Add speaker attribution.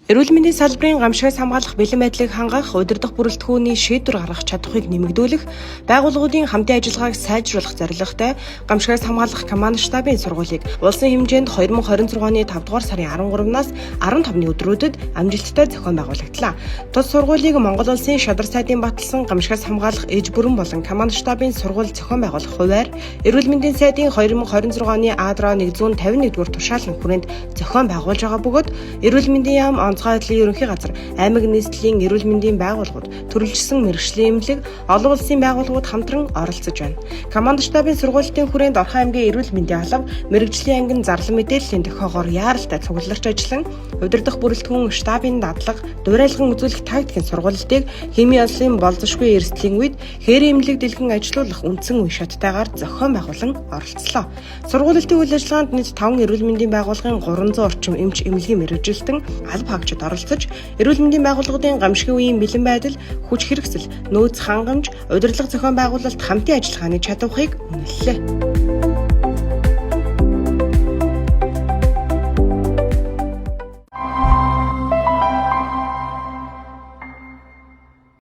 Speaker 1: Эрүүл мэндийн салбарын гамшигаас хамгаалах бэлэн байдлыг хангах, удирдах бүрэлдэхүүний шийдвэр гаргах чадварыг нэмэгдүүлэх, байгууллагуудын хамтын ажиллагааг сайжруулах зорилготой гамшигаас хамгаалах команд штабын сургуулийг улсын хэмжээнд 2026 оны 5 дугаар сарын 13-наас 15-ны өдрүүдэд амжилттай зохион байгуулагдлаа. Тус сургуулийг Монгол Улсын шадар сайдын баталсан гамшигаас хамгаалах ээж бүрэн болон команд штабын сургууль зохион байгуулах хувиар эрүүл мэндийн сайдын 2026 оны А-дро 151 дугаар тушаалын хүрээнд зохион байгуулж байгаа бөгөөд эрүүл мэндийн яам, онцгой байдлын ерөнхий газар, аймаг нийслэлийн эрүүл мэндийн байгууллагууд, төрөлжсөн мэргэжлийн эмнэлэг, олон улсын байгууллагууд хамтран оролцож байна. Команд штабын сургуулийн хүрээнд Орхон аймгийн эрүүл мэндийн алба мэргэжлийн ангин зарлан мэдээллийн дохиогоор яаралтай цугларч ажиллан удирдах бүрэлдэхүүн штабын дадлага, дуурайлган үзүүлэх тактикийн сургуулилтыг химийн онцлын болзошгүй эрсдлийн үед хээрийн эмнэлэг дэлгэн ажилуулах үндсэн үе шаттайгаар зохион байгуулан оролцлоо. Сургуулилтын үйл ажиллагаанд нийт 5 эрүүл мэндийн байгууллагын 300 орчим эмч эмнэлгийн мэргэжилтэн алба хаагчид оролцож, эрүүл мэндийн байгууллагуудын гамшигын үеийн бэлэн байдал, хүч хэрэгсэл, нөөц хангамж, удирдлага зохион байгуулалт хамтын ажиллагааны чадварыг үнэллээ.